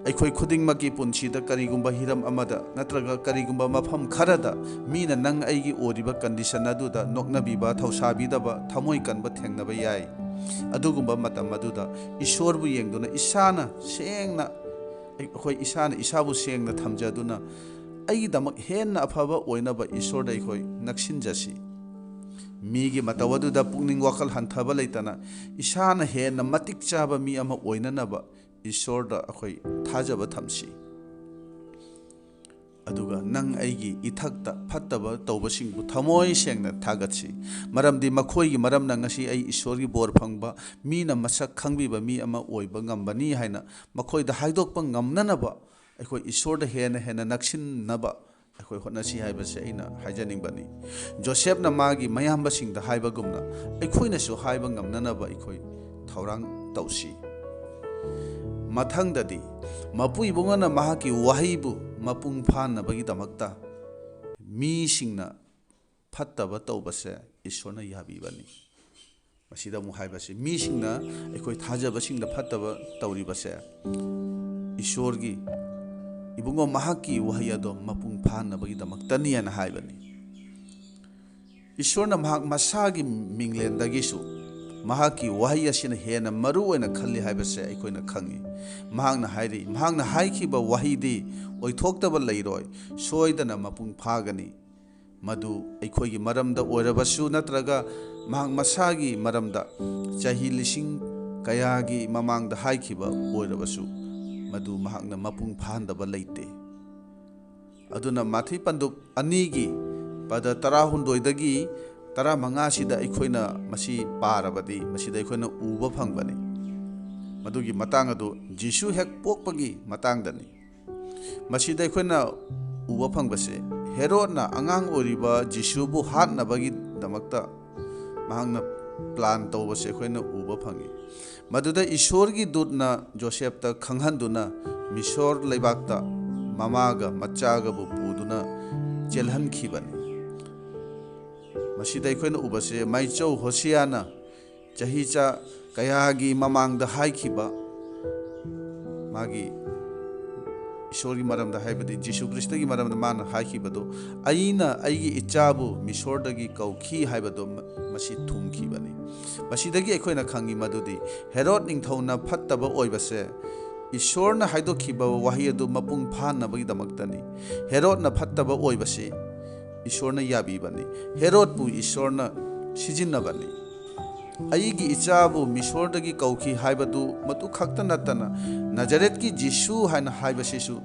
ꯑꯩꯈꯣꯏ ꯈꯨꯗꯤꯡꯃꯛꯀꯤ ꯄꯨꯟꯁꯤꯗ ꯀꯔꯤꯒꯨꯝꯕ ꯍꯤꯔꯝ ꯑꯃꯗ ꯅꯠꯇ꯭ꯔꯒ ꯀꯔꯤꯒꯨꯝꯕ ꯃꯐꯝ ꯈꯔꯗ ꯃꯤꯅ ꯅꯪ ꯑꯩꯒꯤ ꯑꯣꯏꯔꯤꯕ ꯀꯟꯗꯤꯁꯟ ꯑꯗꯨꯗ ꯅꯣꯛꯅꯕꯤꯕ, ꯊꯧꯁꯥꯕꯤꯗꯕ, ꯊꯃꯣꯏ ꯀꯟꯕ ꯊꯦꯡꯅꯕ ꯌꯥꯏ꯫ ꯑꯗꯨꯒꯨꯝꯕ ꯃꯇꯝ ꯑꯗꯨꯗ ꯏꯁꯣꯔꯕꯨ ꯌꯦꯡꯗꯨꯅ ꯏꯁꯥꯅ ꯁꯦꯡꯅ, ꯑꯩꯈꯣꯏ ꯏꯁꯥꯅ ꯏꯁꯥꯕꯨ ꯁꯦꯡꯅ ꯊꯝꯖꯗꯨꯅ ꯑꯩꯒꯤꯗꯃꯛ ꯍꯦꯟꯅ ꯑꯐꯕ ꯑꯣꯏꯅꯕ ꯏꯁꯣꯔꯗ ꯑꯩꯈꯣꯏ ꯅꯛꯁꯤꯟꯖꯁꯤ꯫ ꯃꯤꯒꯤ ꯃꯇꯧ ꯑꯗꯨꯗ ꯄꯨꯛꯅꯤꯡ ꯋꯥꯈꯜ ꯍꯟꯊꯕ ꯂꯩꯇꯅ ꯏꯁꯥꯅ ꯍꯦꯟꯅ ꯃꯇꯤꯛ ꯆꯥꯕ ꯃꯤ ꯑꯃ ꯑꯣꯏꯅꯅꯕ ꯏꯁꯣꯔꯗ ꯑꯩꯈꯣꯏ ꯊꯥꯖꯕ ꯊꯝꯁꯤ꯫ ꯑꯗꯨꯒ ꯅꯪ ꯑꯩꯒꯤ ꯏꯊꯛꯇ ꯐꯠꯇꯕ ꯇꯧꯕꯁꯤꯡꯕꯨ ꯊꯃꯣꯏ ꯁꯦꯡꯅ ꯊꯥꯒꯠꯁꯤ, ꯃꯔꯝꯗꯤ ꯃꯈꯣꯏꯒꯤ ꯃꯔꯝꯅ ꯉꯁꯤ ꯑꯩ ꯏꯁꯣꯔꯒꯤ ꯕꯣꯔ ꯐꯪꯕ, ꯃꯤꯅ ꯃꯁꯛ ꯈꯪꯕꯤꯕ ꯃꯤ ꯑꯃ ꯑꯣꯏꯕ ꯉꯝꯕꯅꯤ ꯍꯥꯏꯅ ꯃꯈꯣꯏꯗ ꯍꯥꯏꯗꯣꯛꯄ ꯉꯝꯅꯅꯕ ꯑꯩꯈꯣꯏ ꯏꯁꯣꯔꯗ ꯍꯦꯟꯅ ꯍꯦꯟꯅ ꯅꯛꯁꯤꯟꯅꯕ ꯑꯩꯈꯣꯏ ꯍꯣꯠꯅꯁꯤ ꯍꯥꯏꯕꯁꯦ ꯑꯩꯅ ꯍꯥꯏꯖꯅꯤꯡꯕꯅꯤ꯫ ꯖꯣꯁꯦꯞꯅ ꯃꯥꯒꯤ ꯃꯌꯥꯝꯕꯁꯤꯡꯗ ꯍꯥꯏꯕꯒꯨꯝꯅ ꯑꯩꯈꯣꯏꯅꯁꯨ ꯍꯥꯏꯕ ꯉꯝꯅꯅꯕ ꯑꯩꯈꯣꯏ ꯊꯧꯔꯥꯡ ꯇꯧꯁꯤ꯫ ꯃꯊꯪꯗꯗꯤ, ꯃꯄꯨ ꯏꯕꯨꯡꯉꯣꯅ ꯃꯍꯥꯛꯀꯤ ꯋꯥꯍꯩꯕꯨ ꯃꯄꯨꯡ ꯐꯥꯅꯕꯒꯤꯗꯃꯛꯇ ꯃꯤꯁꯤꯡꯅ ꯐꯠꯇꯕ ꯇꯧꯕꯁꯦ ꯏꯁꯣꯔꯅ ꯌꯥꯕꯤꯕꯅꯤ꯫ ꯃꯁꯤꯗ ꯑꯃꯨꯛ ꯍꯥꯏꯕꯁꯤ, ꯃꯤꯁꯤꯡꯅ ꯑꯩꯈꯣꯏ ꯊꯥꯖꯕꯁꯤꯡꯗ ꯐꯠꯇꯕ ꯇꯧꯔꯤꯕꯁꯦ ꯏꯁꯣꯔꯒꯤ, ꯏꯕꯨꯡꯉꯣ, ꯃꯍꯥꯛꯀꯤ ꯋꯥꯍꯩ ꯑꯗꯣ ꯃꯄꯨꯡ ꯐꯥꯍꯟꯅꯕꯒꯤꯗꯃꯛꯇꯅꯤ ꯍꯥꯏꯅ ꯍꯥꯏꯕꯅꯤ꯫ ꯏꯁꯣꯔꯅ ꯃꯍꯥꯛ ꯃꯁꯥꯒꯤ ꯃꯤꯡꯂꯦꯟꯗꯒꯤꯁꯨ ꯃꯍꯥꯛꯀꯤ ꯋꯥꯍꯩ ꯑꯁꯤꯅ ꯍꯦꯟꯅ ꯃꯔꯨ ꯑꯣꯏꯅ ꯈꯜꯂꯤ ꯍꯥꯏꯕꯁꯦ ꯑꯩꯈꯣꯏꯅ ꯈꯪꯉꯤ꯫ ꯃꯍꯥꯛꯅ ꯍꯥꯏꯔꯤ, ꯃꯍꯥꯛꯅ ꯍꯥꯏꯈꯤꯕ ꯋꯥꯍꯩꯗꯤ ꯑꯣꯏꯊꯣꯛꯇꯕ ꯂꯩꯔꯣꯏ, ꯁꯣꯏꯗꯅ ꯃꯄꯨꯡ ꯐꯥꯒꯅꯤ꯫ ꯃꯗꯨ ꯑꯩꯈꯣꯏꯒꯤ ꯃꯔꯝꯗ ꯑꯣꯏꯔꯕꯁꯨ ꯅꯠꯇ꯭ꯔꯒ ꯃꯍꯥꯛ ꯃꯁꯥꯒꯤ ꯃꯔꯝꯗ ꯆꯍꯤ ꯂꯤꯁꯤꯡ ꯀꯌꯥꯒꯤ ꯃꯃꯥꯡꯗ ꯍꯥꯏꯈꯤꯕ ꯑꯣꯏꯔꯕꯁꯨ, ꯃꯗꯨ ꯃꯍꯥꯛꯅ ꯃꯄꯨꯡ ꯐꯥꯍꯟꯗꯕ ꯂꯩꯇꯦ꯫ ꯑꯗꯨꯅ ꯃꯥꯊꯤ ꯄꯟꯗꯨꯞ ꯑꯅꯤꯒꯤ ꯄꯗ ꯇꯔꯥꯍꯨꯝꯗꯣꯏꯗꯒꯤ ꯇꯔꯥꯃꯉꯥꯁꯤꯗ ꯑꯩꯈꯣꯏꯅ ꯃꯁꯤ ꯄꯥꯔꯕꯗꯤ, ꯃꯁꯤꯗ ꯑꯩꯈꯣꯏꯅ ꯎꯕ ꯐꯪꯕꯅꯤ꯫ ꯃꯗꯨꯒꯤ ꯃꯇꯥꯡ ꯑꯗꯨ ꯖꯤꯁꯨ ꯍꯦꯛ ꯄꯣꯛꯄꯒꯤ ꯃꯇꯥꯡꯗꯅꯤ꯫ ꯃꯁꯤꯗ ꯑꯩꯈꯣꯏꯅ ꯎꯕ ꯐꯪꯕꯁꯦ, ꯍꯦꯔꯣꯗꯅ ꯑꯉꯥꯡ ꯑꯣꯏꯔꯤꯕ ꯖꯤꯁꯨꯕꯨ ꯍꯥꯠꯅꯕꯒꯤꯗꯃꯛꯇ ꯃꯍꯥꯛꯅ ꯄ꯭ꯂꯥꯟ ꯇꯧꯕꯁꯦ ꯑꯩꯈꯣꯏꯅ ꯎꯕ ꯐꯪꯉꯤ꯫ ꯃꯗꯨꯗ ꯏꯁꯣꯔꯒꯤ ꯗꯨꯠꯅ ꯖꯣꯁꯦꯞꯇ ꯈꯪꯍꯟꯗꯨꯅ ꯃꯤꯁꯣꯔ ꯂꯩꯕꯥꯛꯇ ꯃꯃꯥꯒ ꯃꯆꯥꯒꯕꯨ ꯄꯨꯗꯨꯅ ꯆꯦꯜꯍꯟꯈꯤꯕꯅꯤ꯫ ꯃꯁꯤꯗ ꯑꯩꯈꯣꯏꯅ ꯎꯕꯁꯦ, ꯃꯥꯏꯆꯧ ꯍꯣꯁꯤꯌꯥꯅ ꯆꯍꯤ ꯆꯥ ꯀꯌꯥꯒꯤ ꯃꯃꯥꯡꯗ ꯍꯥꯏꯈꯤꯕ, ꯃꯥꯒꯤ ꯏꯁꯣꯔꯒꯤ ꯃꯔꯝꯗ, ꯍꯥꯏꯕꯗꯤ ꯖꯤꯁꯨ ꯈ꯭ꯔꯤꯁꯇꯒꯤ ꯃꯔꯝꯗ ꯃꯥꯅ ꯍꯥꯏꯈꯤꯕꯗꯨ, "ꯑꯩꯅ ꯑꯩꯒꯤ ꯏꯆꯥꯕꯨ ꯃꯤꯁꯣꯔꯗꯒꯤ ꯀꯧꯈꯤ" ꯍꯥꯏꯕꯗꯨ ꯃ-, ꯃꯁꯤ ꯊꯨꯡꯈꯤꯕꯅꯤ꯫ ꯃꯁꯤꯗꯒꯤ ꯑꯩꯈꯣꯏꯅ ꯈꯪꯉꯤ ꯃꯗꯨꯗꯤ ꯍꯦꯔꯣꯗ ꯅꯤꯡꯊꯧꯅ ꯐꯠꯇꯕ ꯑꯣꯏꯕꯁꯦ ꯏꯁꯣꯔꯅ ꯍꯥꯏꯗꯣꯛꯈꯤꯕ ꯋꯥꯍꯩ ꯑꯗꯨ ꯃꯄꯨꯡ ꯐꯥꯅꯕꯒꯤꯗꯃꯛꯇꯅꯤ꯫ ꯍꯦꯔꯣꯗꯅ ꯐꯠꯇꯕ ꯑꯣꯏꯕꯁꯤ ꯏꯁꯣꯔꯅ ꯌꯥꯕꯤꯕꯅꯤ꯫ ꯍꯦꯔꯣꯗꯄꯨ ꯏꯁꯣꯔꯅ ꯁꯤꯖꯤꯟꯅꯕꯅꯤ꯫ "ꯑꯩꯒꯤ ꯏꯆꯥꯕꯨ ꯃꯤꯁꯣꯔꯗꯒꯤ ꯀꯧꯈꯤ" ꯍꯥꯏꯕꯗꯨ ꯃꯗꯨ ꯈꯛꯇ ꯅꯠꯇꯅ, ꯅꯥꯖꯔꯦꯠꯀꯤ ꯖꯤꯁꯨ ꯍꯥꯏꯅ ꯍꯥꯏꯕꯁꯤꯁꯨ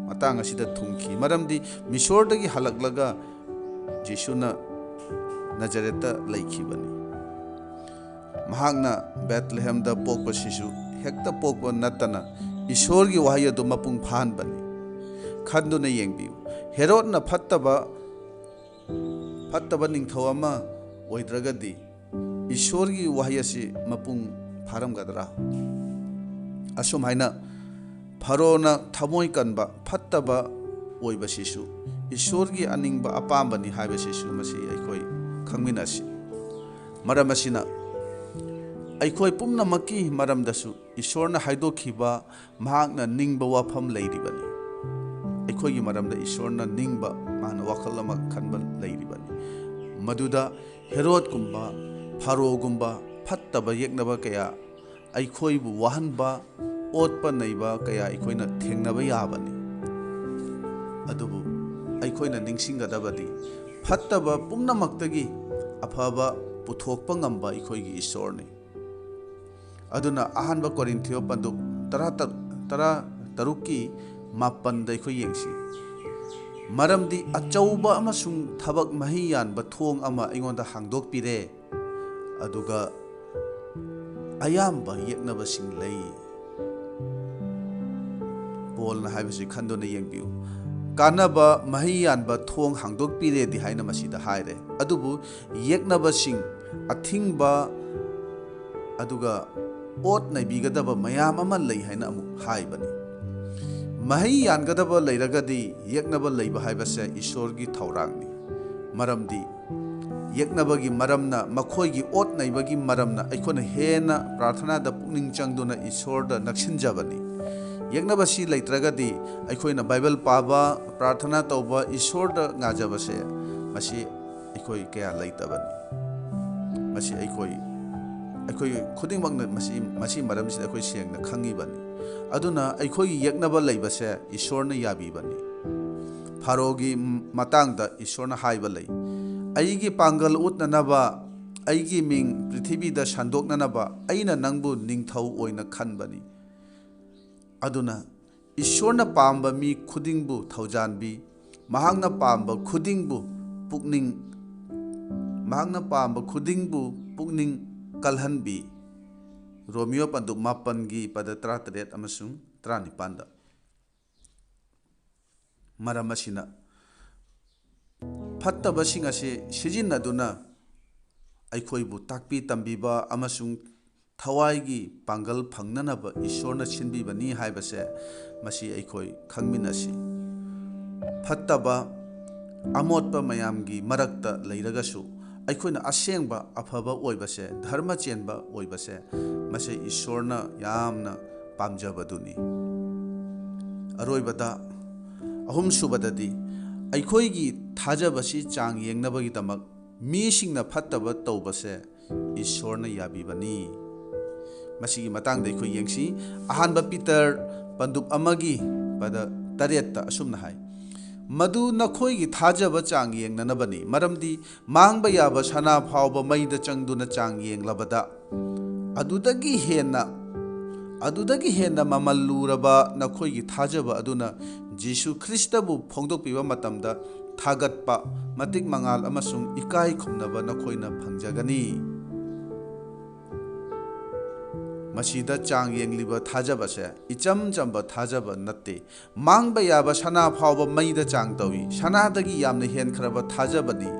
ꯃꯇꯥꯡ ꯑꯁꯤꯗ ꯊꯨꯡꯈꯤ꯫ ꯃꯔꯝꯗꯤ ꯃꯤꯁꯣꯔꯗꯒꯤ ꯍꯜꯂꯛꯂꯒ ꯖꯤꯁꯨꯅ ꯅꯥꯖꯔꯦꯠꯇ ꯂꯩꯈꯤꯕꯅꯤ꯫ ꯃꯍꯥꯛꯅ ꯕꯦꯠꯂꯦꯍꯦꯝꯗ ꯄꯣꯛꯄꯁꯤꯁꯨ ꯍꯦꯛꯇ ꯄꯣꯛꯄ ꯅꯠꯇꯅ, ꯏꯁꯣꯔꯒꯤ ꯋꯥꯍꯩ ꯑꯗꯨ ꯃꯄꯨꯡ ꯐꯥꯍꯟꯕꯅꯤ꯫ ꯈꯟꯗꯨꯅ ꯌꯦꯡꯕꯤꯌꯨ, ꯍꯦꯔꯣꯗꯅ ꯐꯠꯇꯕ, ꯐꯠꯇꯕ ꯅꯤꯡꯊꯧ ꯑꯃ ꯑꯣꯏꯗ꯭ꯔꯒꯗꯤ, ꯏꯁꯣꯔꯒꯤ ꯋꯥꯍꯩ ꯑꯁꯤ ꯃꯄꯨꯡ ꯐꯥꯔꯝꯒꯗ꯭ꯔꯥ? ꯑꯁꯨꯝ ꯍꯥꯏꯅ ꯐꯔꯣꯅ ꯊꯃꯣꯏ ꯀꯟꯕ, ꯐꯠꯇꯕ ꯑꯣꯏꯕꯁꯤꯁꯨ ꯏꯁꯣꯔꯒꯤ ꯑꯅꯤꯡꯕ ꯑꯄꯥꯝꯕꯅꯤ ꯍꯥꯏꯕꯁꯤꯁꯨ ꯃꯁꯤ ꯑꯩꯈꯣꯏ ꯈꯪꯃꯤꯟꯅꯁꯤ꯫ ꯃꯔꯝ ꯑꯁꯤꯅ, ꯑꯩꯈꯣꯏ ꯄꯨꯝꯅꯃꯛꯀꯤ ꯃꯔꯝꯗꯁꯨ ꯏꯁꯣꯔꯅ ꯍꯥꯏꯗꯣꯛꯈꯤꯕ ꯃꯍꯥꯛꯅ ꯅꯤꯡꯕ ꯋꯥꯐꯝ ꯂꯩꯔꯤꯕꯅꯤ꯫ ꯑꯩꯈꯣꯏꯒꯤ ꯃꯔꯝꯗ ꯏꯁꯣꯔꯅ ꯅꯤꯡꯕ, ꯃꯍꯥꯛꯅ ꯋꯥꯈꯜ ꯑꯃ ꯈꯟꯕ ꯂꯩꯔꯤꯕꯅꯤ꯫ ꯃꯗꯨꯗ ꯍꯦꯔꯣꯗꯀꯨꯝꯕ, ꯐꯥꯔꯣꯒꯨꯝꯕ ꯐꯠꯇꯕ ꯌꯦꯛꯅꯕ ꯀꯌꯥ, ꯑꯩꯈꯣꯏꯕꯨ ꯋꯥꯍꯟꯕ, ꯑꯣꯠꯄ ꯅꯩꯕ ꯀꯌꯥ ꯑꯩꯈꯣꯏꯅ ꯊꯦꯡꯅꯕ ꯌꯥꯕꯅꯤ꯫ ꯑꯗꯨꯕꯨ ꯑꯩꯈꯣꯏꯅ ꯅꯤꯡꯁꯤꯡꯒꯗꯕꯗꯤ, ꯐꯠꯇꯕ ꯄꯨꯝꯅꯃꯛꯇꯒꯤ ꯑꯐꯕ ꯄꯨꯊꯣꯛꯄ ꯉꯝꯕ ꯑꯩꯈꯣꯏꯒꯤ ꯏꯁꯣꯔꯅꯤ꯫ ꯑꯗꯨꯅ ꯑꯍꯥꯟꯕ ꯀꯣꯔꯤꯟꯊꯤꯌꯣ ꯄꯟꯗꯨꯞ ꯇꯔꯥ ꯇꯔꯨꯛꯀꯤ ꯃꯥꯄꯟꯗ ꯑꯩꯈꯣꯏ ꯌꯦꯡꯁꯤ꯫ "ꯃꯔꯝꯗꯤ ꯑꯆꯧꯕ ꯑꯃꯁꯨꯡ ꯊꯕꯛ ꯃꯍꯩ ꯌꯥꯟꯕ ꯊꯣꯡ ꯑꯃ ꯑꯩꯉꯣꯟꯗ ꯍꯥꯡꯗꯣꯛꯄꯤꯔꯦ, ꯑꯗꯨꯒ ꯑꯌꯥꯝꯕ ꯌꯦꯛꯅꯕꯁꯤꯡ ꯂꯩ꯫" ꯄꯣꯜꯅ ꯍꯥꯏꯕꯁꯤ ꯈꯟꯗꯨꯅ ꯌꯦꯡꯕꯤꯌꯨ꯫ "ꯀꯥꯟꯅꯕ ꯃꯍꯩ ꯌꯥꯟꯕ ꯊꯣꯡ ꯍꯥꯡꯗꯣꯛꯄꯤꯔꯦꯗꯤ" ꯍꯥꯏꯅ ꯃꯁꯤꯗ ꯍꯥꯏꯔꯦ, ꯑꯗꯨꯕꯨ ꯌꯦꯛꯅꯕꯁꯤꯡ, ꯑꯊꯤꯡꯕ, ꯑꯗꯨꯒ ꯑꯣꯠ ꯅꯩꯕꯤꯒꯗꯕ ꯃꯌꯥꯝ ꯑꯃ ꯂꯩ ꯍꯥꯏꯅ ꯑꯃꯨꯛ ꯍꯥꯏꯕꯅꯤ꯫ ꯃꯍꯩ ꯌꯥꯟꯒꯗꯕ ꯂꯩꯔꯒꯗꯤ, ꯌꯦꯛꯅꯕ ꯂꯩꯕ ꯍꯥꯏꯕꯁꯦ ꯏꯁꯣꯔꯒꯤ ꯊꯧꯔꯥꯡꯅꯤ꯫ ꯃꯔꯝꯗꯤ ꯌꯦꯛꯅꯕꯒꯤ ꯃꯔꯝꯅ, ꯃꯈꯣꯏꯒꯤ ꯑꯣꯠ ꯅꯩꯕꯒꯤ ꯃꯔꯝꯅ ꯑꯩꯈꯣꯏꯅ ꯍꯦꯟꯅ ꯄ꯭ꯔꯥꯔꯊꯅꯥꯗ ꯄꯨꯛꯅꯤꯡ ꯆꯪꯗꯨꯅ ꯏꯁꯣꯔꯗ ꯅꯛꯁꯤꯟꯖꯕꯅꯤ꯫ ꯌꯦꯛꯅꯕꯁꯤ ꯂꯩꯇ꯭ꯔꯒꯗꯤ ꯑꯩꯈꯣꯏꯅ ꯕꯥꯏꯕꯜ ꯄꯥꯕ, ꯄ꯭ꯔꯥꯔꯊꯅꯥ ꯇꯧꯕ, ꯏꯁꯣꯔꯗ ꯉꯥꯖꯕꯁꯦ, ꯃꯁꯤ ꯑꯩꯈꯣꯏ ꯀꯌꯥ ꯂꯩꯇꯕꯅꯤ꯫ ꯃꯁꯤ ꯑꯩꯈꯣꯏ, ꯑꯩꯈꯣꯏ ꯈꯨꯗꯤꯡꯃꯛꯅ ꯃꯁꯤ, ꯃꯁꯤ ꯃꯔꯝꯁꯤꯗ ꯑꯩꯈꯣꯏ ꯁꯦꯡꯅ ꯈꯪꯉꯤꯕꯅꯤ꯫ ꯑꯗꯨꯅ ꯑꯩꯈꯣꯏꯒꯤ ꯌꯦꯛꯅꯕ ꯂꯩꯕꯁꯦ ꯏꯁꯣꯔꯅ ꯌꯥꯕꯤꯕꯅꯤ꯫ ꯐꯥꯔꯣꯒꯤ ꯃꯇꯥꯡꯗ ꯏꯁꯣꯔꯅ ꯍꯥꯏꯕ ꯂꯩ, "ꯑꯩꯒꯤ ꯄꯥꯡꯒꯜ ꯎꯠꯅꯅꯕ, ꯑꯩꯒꯤ ꯃꯤꯡ ꯄ꯭ꯔꯤꯊꯤꯕꯤꯗ ꯁꯟꯗꯣꯛꯅꯅꯕ ꯑꯩꯅ ꯅꯪꯕꯨ ꯅꯤꯡꯊꯧ ꯑꯣꯏꯅ ꯈꯟꯕꯅꯤ꯫" ꯑꯗꯨꯅ ꯏꯁꯣꯔꯅ ꯄꯥꯝꯕ ꯃꯤ ꯈꯨꯗꯤꯡꯕꯨ ꯊꯧꯖꯥꯟꯕꯤ, ꯃꯍꯥꯛꯅ ꯄꯥꯝꯕ ꯈꯨꯗꯤꯡꯕꯨ ꯄꯨꯛꯅꯤꯡ, ꯃꯍꯥꯛꯅ ꯄꯥꯝꯕ ꯈꯨꯗꯤꯡꯕꯨ ꯄꯨꯛꯅꯤꯡ ꯀꯜꯍꯟꯕꯤ꯫ ꯔꯣꯃꯤꯌꯣ ꯄꯟꯗꯨꯞ ꯃꯥꯄꯟꯒꯤ ꯄꯗ ꯇꯔꯥꯇꯔꯦꯠ ꯑꯃꯁꯨꯡ ꯇꯔꯥꯅꯤꯄꯥꯟꯗ꯫ ꯃꯔꯝ ꯑꯁꯤꯅ, ꯐꯠꯇꯕꯁꯤꯡ ꯑꯁꯤ ꯁꯤꯖꯤꯟꯅꯗꯨꯅ ꯑꯩꯈꯣꯏꯕꯨ ꯇꯥꯛꯄꯤ ꯇꯝꯕꯤꯕ ꯑꯃꯁꯨꯡ ꯊꯋꯥꯏꯒꯤ ꯄꯥꯡꯒꯜ ꯐꯪꯅꯅꯕ ꯏꯁꯣꯔꯅ ꯁꯤꯟꯕꯤꯕꯅꯤ ꯍꯥꯏꯕꯁꯦ ꯃꯁꯤ ꯑꯩꯈꯣꯏ ꯈꯪꯃꯤꯟꯅꯁꯤ꯫ ꯐꯠꯇꯕ, ꯑꯃꯣꯠꯄ ꯃꯌꯥꯝꯒꯤ ꯃꯔꯛꯇ ꯂꯩꯔꯒꯁꯨ, ꯑꯩꯈꯣꯏꯅ ꯑꯁꯦꯡꯕ ꯑꯐꯕ ꯑꯣꯏꯕꯁꯦ, ꯙꯔꯃ ꯆꯦꯟꯕ ꯑꯣꯏꯕꯁꯦ, ꯃꯁꯦ ꯏꯁꯣꯔꯅ ꯌꯥꯝꯅ ꯄꯥꯝꯖꯕꯗꯨꯅꯤ꯫ ꯑꯔꯣꯏꯕꯗ, ꯑꯍꯨꯝꯁꯨꯕꯗꯗꯤ, ꯑꯩꯈꯣꯏꯒꯤ ꯊꯥꯖꯕꯁꯤ ꯆꯥꯡ ꯌꯦꯡꯅꯕꯒꯤꯗꯃꯛ ꯃꯤꯁꯤꯡꯅ ꯐꯠꯇꯕ ꯇꯧꯕꯁꯦ ꯏꯁꯣꯔꯅ ꯌꯥꯕꯤꯕꯅꯤ꯫ ꯃꯁꯤꯒꯤ ꯃꯇꯥꯡꯗ ꯑꯩꯈꯣꯏ ꯌꯦꯡꯁꯤ꯫ ꯑꯍꯥꯟꯕ ꯄꯤꯇꯔ ꯄꯟꯗꯨꯞ ꯑꯃꯒꯤ ꯄꯗ ꯇꯔꯦꯠꯇ ꯑꯁꯨꯝꯅ ꯍꯥꯏ, "ꯃꯗꯨ ꯅꯈꯣꯏꯒꯤ ꯊꯥꯖꯕ ꯆꯥꯡ ꯌꯦꯡꯅꯅꯕꯅꯤ, ꯃꯔꯝꯗꯤ ꯃꯥꯡꯕ ꯌꯥꯕ ꯁꯅꯥ ꯐꯥꯎꯕ ꯃꯩꯗ ꯆꯪꯗꯨꯅ ꯆꯥꯡ ꯌꯦꯡꯂꯕꯗ, ꯑꯗꯨꯗꯒꯤ ꯍꯦꯟꯅ, ꯑꯗꯨꯗꯒꯤ ꯍꯦꯟꯅ ꯃꯃꯜ ꯂꯨꯔꯕ ꯅꯈꯣꯏꯒꯤ ꯊꯥꯖꯕ ꯑꯗꯨꯅ ꯖꯤꯁꯨ ꯈ꯭ꯔꯤꯁꯇꯕꯨ ꯐꯣꯡꯗꯣꯛꯄꯤꯕ ꯃꯇꯝꯗ ꯊꯥꯒꯠꯄ, ꯃꯇꯤꯛ ꯃꯉꯥꯜ ꯑꯃꯁꯨꯡ ꯏꯀꯥꯏ ꯈꯨꯝꯅꯕ ꯅꯈꯣꯏꯅ ꯐꯪꯖꯒꯅꯤ꯫" ꯃꯁꯤꯗ ꯆꯥꯡ ꯌꯦꯡꯂꯤꯕ ꯊꯥꯖꯕꯁꯦ ꯏꯆꯝ ꯆꯝꯕ ꯊꯥꯖꯕ ꯅꯠꯇꯦ꯫ ꯃꯥꯡꯕ ꯌꯥꯕ ꯁꯅꯥ ꯐꯥꯎꯕ ꯃꯩꯗ ꯆꯥꯡ ꯇꯧꯏ꯫ ꯁꯅꯥꯗꯒꯤ ꯌꯥꯝꯅ ꯍꯦꯟꯈ꯭ꯔꯕ ꯊꯥꯖꯕꯅꯤ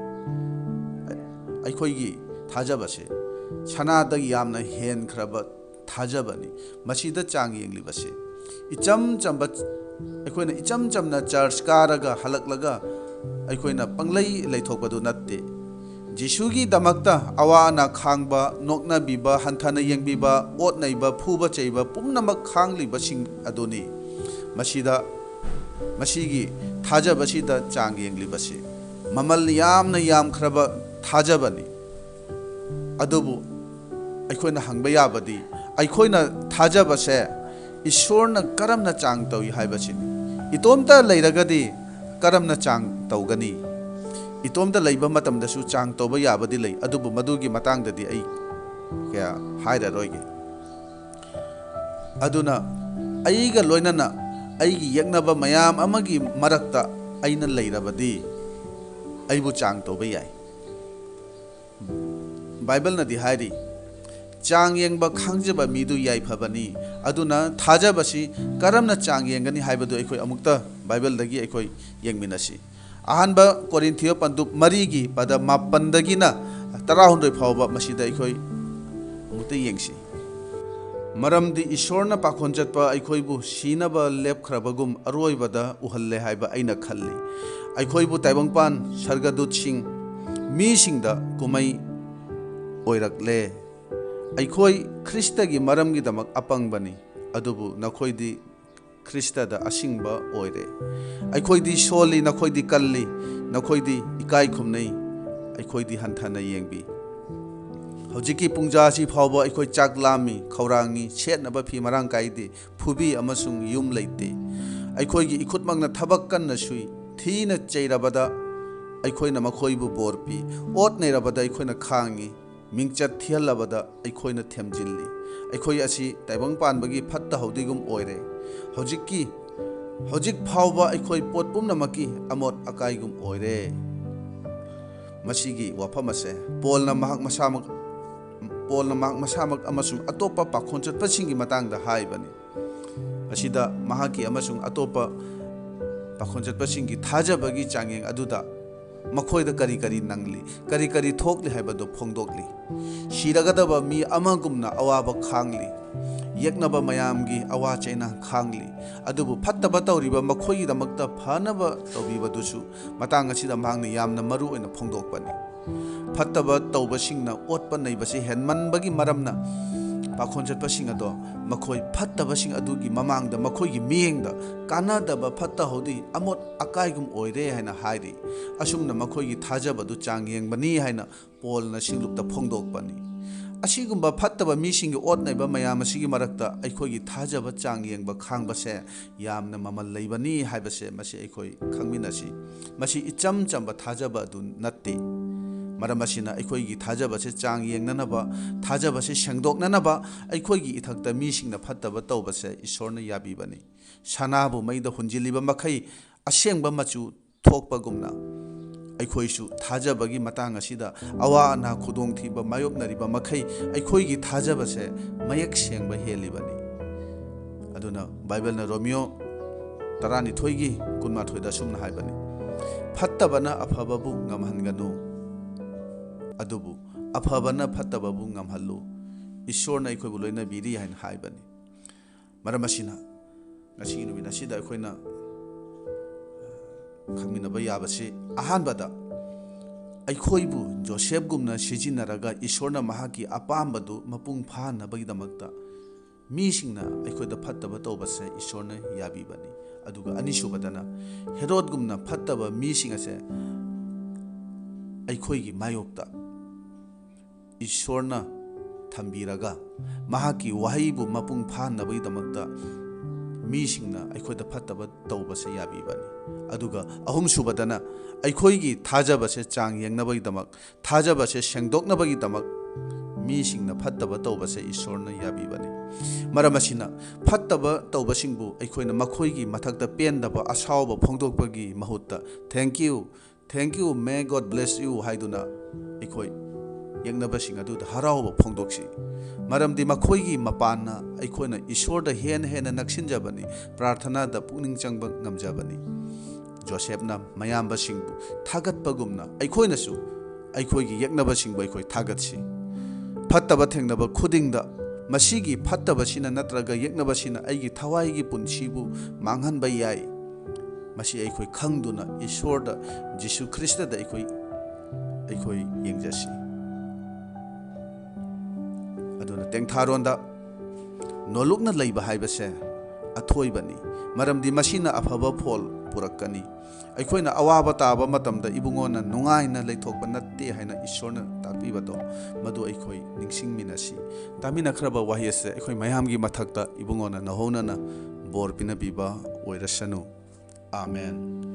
ꯑꯩꯈꯣꯏꯒꯤ ꯊꯥꯖꯕꯁꯦ꯫ ꯁꯅꯥꯗꯒꯤ ꯌꯥꯝꯅ ꯍꯦꯟꯈ꯭ꯔꯕ ꯊꯥꯖꯕꯅꯤ꯫ ꯃꯁꯤꯗ ꯆꯥꯡ ꯌꯦꯡꯂꯤꯕꯁꯦ ꯏꯆꯝ ꯆꯝꯕ, ꯑꯩꯈꯣꯏꯅ ꯏꯆꯝ ꯆꯝꯅ ꯆꯔꯆ ꯀꯥꯔꯒ ꯍꯜꯂꯛꯂꯒ ꯑꯩꯈꯣꯏꯅ ꯄꯪꯂꯩ ꯂꯩꯊꯣꯛꯄꯗꯨ ꯅꯠꯇꯦ꯫ ꯖꯤꯁꯨꯒꯤꯗꯃꯛꯇ ꯑꯋꯥ ꯑꯅꯥ ꯈꯥꯡꯕ, ꯅꯣꯛꯅꯕꯤꯕ, ꯍꯟꯊꯅ ꯌꯦꯡꯕꯤꯕ, ꯑꯣꯠ ꯅꯩꯕ, ꯐꯨꯕ ꯆꯩꯕ ꯄꯨꯝꯅꯃꯛ ꯈꯥꯡꯂꯤꯕꯁꯤꯡ ꯑꯗꯨꯅꯤ꯫ ꯃꯁꯤꯗ, ꯃꯁꯤꯒꯤ ꯊꯥꯖꯕꯁꯤꯗ ꯆꯥꯡ ꯌꯦꯡꯂꯤꯕꯁꯤ ꯃꯃꯜ ꯌꯥꯝꯅ ꯌꯥꯝꯈ꯭ꯔꯕ ꯊꯥꯖꯕꯅꯤ꯫ ꯑꯗꯨꯕꯨ ꯑꯩꯈꯣꯏꯅ ꯍꯪꯕ ꯌꯥꯕꯗꯤ, ꯑꯩꯈꯣꯏꯅ ꯊꯥꯖꯕꯁꯦ ꯏꯁꯣꯔꯅ ꯀꯔꯝꯅ ꯆꯥꯡ ꯇꯧꯏ ꯍꯥꯏꯕꯁꯤꯅꯤ꯫ ꯏꯇꯣꯝꯇ ꯂꯩꯔꯒꯗꯤ ꯀꯔꯝꯅ ꯆꯥꯡ ꯇꯧꯒꯅꯤ? ꯏꯇꯣꯝꯇ ꯂꯩꯕ ꯃꯇꯝꯗꯁꯨ ꯆꯥꯡ ꯇꯧꯕ ꯌꯥꯕꯗꯤ ꯂꯩ, ꯑꯗꯨꯕꯨ ꯃꯗꯨꯒꯤ ꯃꯇꯥꯡꯗꯗꯤ ꯑꯩ ꯀꯌꯥ ꯍꯥꯏꯔꯔꯣꯏꯒꯦ꯫ ꯑꯗꯨꯅ ꯑꯩꯒ ꯂꯣꯏꯅꯅ ꯑꯩꯒꯤ ꯌꯦꯛꯅꯕ ꯃꯌꯥꯝ ꯑꯃꯒꯤ ꯃꯔꯛꯇ ꯑꯩꯅ ꯂꯩꯔꯕꯗꯤ ꯑꯩꯕꯨ ꯆꯥꯡ ꯇꯧꯕ ꯌꯥꯏ꯫ ꯕꯥꯏꯕꯜꯅꯗꯤ ꯍꯥꯏꯔꯤ, "ꯆꯥꯡ ꯌꯦꯡꯕ ꯈꯪꯖꯕ ꯃꯤꯗꯨ ꯌꯥꯏꯐꯕꯅꯤ꯫" ꯑꯗꯨꯅ ꯊꯥꯖꯕꯁꯤ ꯀꯔꯝꯅ ꯆꯥꯡ ꯌꯦꯡꯒꯅꯤ ꯍꯥꯏꯕꯗꯨ ꯑꯩꯈꯣꯏ ꯑꯃꯨꯛꯇ ꯕꯥꯏꯕꯜꯗꯒꯤ ꯑꯩꯈꯣꯏ ꯌꯦꯡꯃꯤꯟꯅꯁꯤ꯫ ꯑꯍꯥꯟꯕ ꯀꯣꯔꯤꯟꯊꯤꯌꯣ ꯄꯟꯗꯨꯞ ꯃꯔꯤꯒꯤ ꯄꯗ ꯃꯥꯄꯟꯗꯒꯤꯅ ꯇꯔꯥꯍꯨꯝꯗꯣꯏ ꯐꯥꯎꯕ ꯃꯁꯤꯗ ꯑꯩꯈꯣꯏ ꯑꯃꯨꯛꯇ ꯌꯦꯡꯁꯤ꯫ "ꯃꯔꯝꯗꯤ ꯏꯁꯣꯔꯅ ꯄꯥꯈꯣꯟ ꯆꯠꯄ ꯑꯩꯈꯣꯏꯕꯨ ꯁꯤꯅꯕ ꯂꯦꯞꯈ꯭ꯔꯕꯒꯨꯝ ꯑꯔꯣꯏꯕꯗ ꯎꯍꯜꯂꯦ ꯍꯥꯏꯕ ꯑꯩꯅ ꯈꯜꯂꯤ꯫ ꯑꯩꯈꯣꯏꯕꯨ ꯇꯥꯏꯕꯪꯄꯥꯟ, ꯁꯔꯒꯗꯨꯠꯁꯤꯡ, ꯃꯤꯁꯤꯡꯗ ꯀꯨꯝꯍꯩ ꯑꯣꯏꯔꯛꯂꯦ꯫ ꯑꯩꯈꯣꯏ ꯈ꯭ꯔꯤꯁꯇꯒꯤ ꯃꯔꯝꯒꯤꯗꯃꯛ ꯑꯄꯪꯕꯅꯤ, ꯑꯗꯨꯕꯨ ꯅꯈꯣꯏꯗꯤ ꯈ꯭ꯔꯤꯁꯇꯗ ꯑꯁꯤꯡꯕ ꯑꯣꯏꯔꯦ꯫ ꯑꯩꯈꯣꯏꯗꯤ ꯁꯣꯜꯂꯤ, ꯅꯈꯣꯏꯗꯤ ꯀꯜꯂꯤ, ꯅꯈꯣꯏꯗꯤ ꯏꯀꯥꯏ ꯈꯨꯝꯅꯩ, ꯑꯩꯈꯣꯏꯗꯤ ꯍꯟꯊꯅ ꯌꯦꯡꯕꯤ꯫ ꯍꯧꯖꯤꯛꯀꯤ ꯄꯨꯡꯖꯥ ꯑꯁꯤ ꯐꯥꯎꯕ ꯑꯩꯈꯣꯏ ꯆꯥꯛ ꯂꯥꯝꯃꯤ, ꯈꯧꯔꯥꯡꯉꯤ, ꯁꯦꯠꯅꯕ ꯐꯤ ꯃꯔꯥꯡ ꯀꯥꯏꯗꯦ, ꯐꯨꯕꯤ ꯑꯃꯁꯨꯡ ꯌꯨꯝ ꯂꯩꯇꯦ꯫ ꯑꯩꯈꯣꯏꯒꯤ ꯏꯈꯨꯠꯃꯛꯅ ꯊꯕꯛ ꯀꯟꯅ ꯁꯨꯏ, ꯊꯤꯅ ꯆꯩꯔꯕꯗ ꯑꯩꯈꯣꯏꯅ ꯃꯈꯣꯏꯕꯨ ꯕꯣꯔ ꯄꯤ, ꯑꯣꯠ ꯅꯩꯔꯕꯗ ꯑꯩꯈꯣꯏꯅ ꯈꯥꯡꯉꯤ, ꯃꯤꯡꯆꯠ ꯊꯤꯍꯜꯂꯕꯗ ꯑꯩꯈꯣꯏꯅ ꯊꯦꯝꯖꯤꯜꯂꯤ꯫ ꯑꯩꯈꯣꯏ ꯑꯁꯤ ꯇꯥꯏꯕꯪ ꯄꯥꯟꯕꯒꯤ ꯐꯠꯇ ꯍꯥꯎꯗꯤꯒꯨꯝ ꯑꯣꯏꯔꯦ꯫ ꯍꯧꯖꯤꯛꯀꯤ, ꯍꯧꯖꯤꯛ ꯐꯥꯎꯕ ꯑꯩꯈꯣꯏ ꯄꯣꯠ ꯄꯨꯝꯅꯃꯛꯀꯤ ꯑꯃꯣꯠ ꯑꯀꯥꯏꯒꯨꯝ ꯑꯣꯏꯔꯦ꯫ ꯃꯁꯤꯒꯤ ꯋꯥꯐꯝ ꯑꯁꯦ ꯄꯣꯜꯅ ꯃꯍꯥꯛ ꯃꯁꯥꯃꯛ, ꯄꯣꯜꯅ ꯃꯍꯥꯛ ꯃꯁꯥꯃꯛ ꯑꯃꯁꯨꯡ ꯑꯇꯣꯞꯄ ꯄꯥꯈꯣꯟ ꯆꯠꯄꯁꯤꯡꯒꯤ ꯃꯇꯥꯡꯗ ꯍꯥꯏꯕꯅꯤ꯫ ꯃꯁꯤꯗ ꯃꯍꯥꯛꯀꯤ ꯑꯃꯁꯨꯡ ꯑꯇꯣꯞꯄ ꯄꯥꯈꯣꯟ ꯆꯠꯄꯁꯤꯡꯒꯤ ꯊꯥꯖꯕꯒꯤ ꯆꯥꯡꯌꯦꯡ ꯑꯗꯨꯗ ꯃꯈꯣꯏꯗ ꯀꯔꯤ ꯀꯔꯤ ꯅꯪꯂꯤ, ꯀꯔꯤ ꯀꯔꯤ ꯊꯣꯛꯂꯤ ꯍꯥꯏꯕꯗꯨ ꯐꯣꯡꯗꯣꯛꯂꯤ꯫ ꯁꯤꯔꯒꯗꯕ ꯃꯤ ꯑꯃꯒꯨꯝꯅ ꯑꯋꯥꯕ ꯈꯥꯡꯂꯤ꯫ ꯌꯦꯛꯅꯕ ꯃꯌꯥꯝꯒꯤ ꯑꯋꯥ ꯆꯩꯅ ꯈꯥꯡꯂꯤ꯫ ꯑꯗꯨꯕꯨ ꯐꯠꯇꯕ ꯇꯧꯔꯤꯕ ꯃꯈꯣꯏꯒꯤꯗꯃꯛꯇ ꯐꯅꯕ ꯇꯧꯕꯤꯕꯗꯨꯁꯨ ꯃꯇꯥꯡ ꯑꯁꯤꯗ ꯃꯍꯥꯛꯅ ꯌꯥꯝꯅ ꯃꯔꯨ ꯑꯣꯏꯅ ꯐꯣꯡꯗꯣꯛꯄꯅꯤ꯫ ꯐꯠꯇꯕ ꯇꯧꯕꯁꯤꯡꯅ ꯑꯣꯠꯄ ꯅꯩꯕꯁꯤ ꯍꯦꯟꯃꯟꯕꯒꯤ ꯃꯔꯝꯅ ꯄꯥꯈꯣꯟ ꯆꯠꯄꯁꯤꯡ ꯑꯗꯣ ꯃꯈꯣꯏ ꯐꯠꯇꯕꯁꯤꯡ ꯑꯗꯨꯒꯤ ꯃꯃꯥꯡꯗ ꯃꯈꯣꯏꯒꯤ ꯃꯤꯠꯌꯦꯡꯗ ꯀꯥꯟꯅꯗꯕ ꯐꯠꯇ ꯍꯥꯎꯗꯤ ꯑꯃꯣꯠ ꯑꯀꯥꯏꯒꯨꯝ ꯑꯣꯏꯔꯦ ꯍꯥꯏꯅ ꯍꯥꯏꯔꯤ꯫ ꯑꯁꯨꯝꯅ ꯃꯈꯣꯏꯒꯤ ꯊꯥꯖꯕꯗꯨ ꯆꯥꯡ ꯌꯦꯡꯕꯅꯤ ꯍꯥꯏꯅ ꯄꯣꯜꯅ ꯁꯤꯡꯂꯨꯞꯇ ꯐꯣꯡꯗꯣꯛꯄꯅꯤ꯫ ꯑꯁꯤꯒꯨꯝꯕ ꯐꯠꯇꯕ ꯃꯤꯁꯤꯡꯒꯤ ꯑꯣꯠ ꯅꯩꯕ ꯃꯌꯥꯝ ꯑꯁꯤꯒꯤ ꯃꯔꯛꯇ ꯑꯩꯈꯣꯏꯒꯤ ꯊꯥꯖꯕ ꯆꯥꯡ ꯌꯦꯡꯕ ꯈꯥꯡꯕꯁꯦ ꯌꯥꯝꯅ ꯃꯃꯜ ꯂꯩꯕꯅꯤ ꯍꯥꯏꯕꯁꯦ ꯃꯁꯤ ꯑꯩꯈꯣꯏ ꯈꯪꯃꯤꯟꯅꯁꯤ꯫ ꯃꯁꯤ ꯏꯆꯝ ꯆꯝꯕ ꯊꯥꯖꯕ ꯑꯗꯨ ꯅꯠꯇꯦ꯫ ꯃꯔꯝ ꯑꯁꯤꯅ ꯑꯩꯈꯣꯏꯒꯤ ꯊꯥꯖꯕꯁꯦ ꯆꯥꯡ ꯌꯦꯡꯅꯅꯕ, ꯊꯥꯖꯕꯁꯦ ꯁꯦꯡꯗꯣꯛꯅꯅꯕ ꯑꯩꯈꯣꯏꯒꯤ ꯏꯊꯛꯇ ꯃꯤꯁꯤꯡꯅ ꯐꯠꯇꯕ ꯇꯧꯕꯁꯦ ꯏꯁꯣꯔꯅ ꯌꯥꯕꯤꯕꯅꯤ꯫ ꯁꯅꯥꯕꯨ ꯃꯩꯗ ꯍꯨꯟꯖꯤꯜꯂꯤꯕ ꯃꯈꯩ ꯑꯁꯦꯡꯕ ꯃꯆꯨ ꯊꯣꯛꯄꯒꯨꯝꯅ, ꯑꯩꯈꯣꯏꯁꯨ ꯊꯥꯖꯕꯒꯤ ꯃꯇꯥꯡ ꯑꯁꯤꯗ ꯑꯋꯥ ꯑꯅꯥ, ꯈꯨꯗꯣꯡꯊꯤꯕ ꯃꯥꯌꯣꯛꯅꯔꯤꯕ ꯃꯈꯩ ꯑꯩꯈꯣꯏꯒꯤ ꯊꯥꯖꯕꯁꯦ ꯃꯌꯦꯛ ꯁꯦꯡꯕ ꯍꯦꯜꯂꯤꯕꯅꯤ꯫ ꯑꯗꯨꯅ ꯕꯥꯏꯕꯜꯅ ꯔꯣꯃꯤꯌꯣ ꯇꯔꯥꯅꯤꯊꯣꯏꯒꯤ ꯀꯨꯟꯃꯥꯊꯣꯏꯗ ꯑꯁꯨꯝꯅ ꯍꯥꯏꯕꯅꯤ, "ꯐꯠꯇꯕꯅ ꯑꯐꯕꯕꯨ ꯉꯝꯍꯟꯒꯅꯨ, ꯑꯗꯨꯕꯨ ꯑꯐꯕꯅ ꯐꯠꯇꯕꯕꯨ ꯉꯝꯍꯜꯂꯨ꯫ ꯏꯁꯣꯔꯅ ꯑꯩꯈꯣꯏꯕꯨ ꯂꯣꯏꯅꯕꯤꯔꯤ" ꯍꯥꯏꯅ ꯍꯥꯏꯕꯅꯤ꯫ ꯃꯔꯝ ꯑꯁꯤꯅ, ꯉꯁꯤꯒꯤ ꯅꯨꯃꯤꯠ ꯑꯁꯤꯗ ꯑꯩꯈꯣꯏꯅ ꯈꯪꯃꯤꯟꯅꯕ ꯌꯥꯕꯁꯤ, ꯑꯍꯥꯟꯕꯗ, ꯑꯩꯈꯣꯏꯕꯨ ꯖꯣꯁꯦꯐꯒꯨꯝꯅ ꯁꯤꯖꯤꯟꯅꯔꯒ ꯏꯁꯣꯔꯅ ꯃꯍꯥꯛꯀꯤ ꯑꯄꯥꯝꯕꯗꯨ ꯃꯄꯨꯡ ꯐꯥꯍꯟꯅꯕꯒꯤꯗꯃꯛꯇ ꯃꯤꯁꯤꯡꯅ ꯑꯩꯈꯣꯏꯗ ꯐꯠꯇꯕ ꯇꯧꯕꯁꯦ ꯏꯁꯣꯔꯅ ꯌꯥꯕꯤꯕꯅꯤ꯫ ꯑꯗꯨꯒ ꯑꯅꯤꯁꯨꯕꯗꯅ, ꯍꯦꯔꯣꯗꯒꯨꯝꯅ ꯐꯠꯇꯕ ꯃꯤꯁꯤꯡ ꯑꯁꯦ ꯑꯩꯈꯣꯏꯒꯤ ꯃꯥꯌꯣꯛꯇ ꯏꯁꯣꯔꯅ ꯊꯝꯕꯤꯔꯒ ꯃꯍꯥꯛꯀꯤ ꯋꯥꯍꯩꯕꯨ ꯃꯄꯨꯡ ꯐꯥꯍꯟꯅꯕꯒꯤꯗꯃꯛꯇ ꯃꯤꯁꯤꯡꯅ ꯑꯩꯈꯣꯏꯗ ꯐꯠꯇꯕ ꯇꯧꯕꯁꯦ ꯌꯥꯕꯤꯕꯅꯤ꯫ ꯑꯗꯨꯒ ꯑꯍꯨꯝꯁꯨꯕꯗꯅ, ꯑꯩꯈꯣꯏꯒꯤ ꯊꯥꯖꯕꯁꯦ ꯆꯥꯡ ꯌꯦꯡꯅꯕꯒꯤꯗꯃꯛ, ꯊꯥꯖꯕꯁꯦ ꯁꯦꯡꯗꯣꯛꯅꯕꯒꯤꯗꯃꯛ ꯃꯤꯁꯤꯡꯅ ꯐꯠꯇꯕ ꯇꯧꯕꯁꯦ ꯏꯁꯣꯔꯅ ꯌꯥꯕꯤꯕꯅꯤ꯫ ꯃꯔꯝ ꯑꯁꯤꯅ, ꯐꯠꯇꯕ ꯇꯧꯕꯁꯤꯡꯕꯨ ꯑꯩꯈꯣꯏꯅ ꯃꯈꯣꯏꯒꯤ ꯃꯊꯛꯇ ꯄꯦꯟꯗꯕ ꯑꯁꯥꯎꯕ ꯐꯣꯡꯗꯣꯛꯄꯒꯤ ꯃꯍꯨꯠꯇ, "Thank you, thank you, may God bless you" ꯍꯥꯏꯗꯨꯅ ꯑꯩꯈꯣꯏ ꯌꯦꯛꯅꯕꯁꯤꯡ ꯑꯗꯨꯗ ꯍꯔꯥꯎꯕ ꯐꯣꯡꯗꯣꯛꯁꯤ꯫ ꯃꯔꯝꯗꯤ ꯃꯈꯣꯏꯒꯤ ꯃꯄꯥꯟꯅ ꯑꯩꯈꯣꯏꯅ ꯏꯁꯣꯔꯗ ꯍꯦꯟꯅ ꯍꯦꯟꯅ ꯅꯛꯁꯤꯟꯖꯕꯅꯤ, ꯄ꯭ꯔꯥꯔꯊꯅꯥꯗ ꯄꯨꯛꯅꯤꯡ ꯆꯪꯕ ꯉꯝꯖꯕꯅꯤ꯫ ꯖꯣꯁꯦꯐꯅ ꯃꯌꯥꯝꯕꯁꯤꯡꯕꯨ ꯊꯥꯒꯠꯄꯒꯨꯝꯅ ꯑꯩꯈꯣꯏꯅꯁꯨ ꯑꯩꯈꯣꯏꯒꯤ ꯌꯦꯛꯅꯕꯁꯤꯡꯕꯨ ꯑꯩꯈꯣꯏ ꯊꯥꯒꯠꯁꯤ꯫ ꯐꯠꯇꯕ ꯊꯦꯡꯅꯕ ꯈꯨꯗꯤꯡꯗ, "ꯃꯁꯤꯒꯤ ꯐꯠꯇꯕꯁꯤꯅ ꯅꯠꯇ꯭ꯔꯒ ꯌꯦꯛꯅꯕꯁꯤꯅ ꯑꯩꯒꯤ ꯊꯋꯥꯏꯒꯤ ꯄꯨꯟꯁꯤꯕꯨ ꯃꯥꯡꯍꯟꯕ ꯌꯥꯏ", ꯃꯁꯤ ꯑꯩꯈꯣꯏ ꯈꯪꯗꯨꯅ ꯏꯁꯣꯔꯗ, ꯖꯤꯁꯨ ꯈ꯭ꯔꯤꯁꯇꯗ ꯑꯩꯈꯣꯏ, ꯑꯩꯈꯣꯏ ꯌꯦꯡꯖꯁꯤ꯫ ꯑꯗꯨꯅ ꯇꯦꯡꯊꯥꯔꯣꯟꯗ ꯅꯣꯂꯨꯛꯅ ꯂꯩꯕ ꯍꯥꯏꯕꯁꯦ ꯑꯊꯣꯏꯕꯅꯤ, ꯃꯔꯝꯗꯤ ꯃꯁꯤꯅ ꯑꯐꯕ ꯐꯣꯜ ꯄꯨꯔꯛꯀꯅꯤ꯫ ꯑꯩꯈꯣꯏꯅ ꯑꯋꯥꯕ ꯇꯥꯕ ꯃꯇꯝꯗ ꯏꯕꯨꯡꯉꯣꯅ ꯅꯨꯡꯉꯥꯏꯅ ꯂꯩꯊꯣꯛꯄ ꯅꯠꯇꯦ ꯍꯥꯏꯅ ꯏꯁꯣꯔꯅ ꯇꯥꯛꯄꯤꯕꯗꯣ, ꯃꯗꯨ ꯑꯩꯈꯣꯏ ꯅꯤꯡꯁꯤꯡꯃꯤꯟꯅꯁꯤ꯫ ꯇꯥꯃꯤꯟꯅꯈ꯭ꯔꯕ ꯋꯥꯍꯩ ꯑꯁꯦ ꯑꯩꯈꯣꯏ ꯃꯌꯥꯝꯒꯤ ꯃꯊꯛꯇ ꯏꯕꯨꯡꯉꯣꯅ ꯅꯧꯍꯧꯅꯅ ꯕꯣꯔ ꯄꯤꯅꯕꯤꯕ ꯑꯣꯏꯔꯁꯅꯨ꯫ ꯑꯥꯃꯦꯟ꯫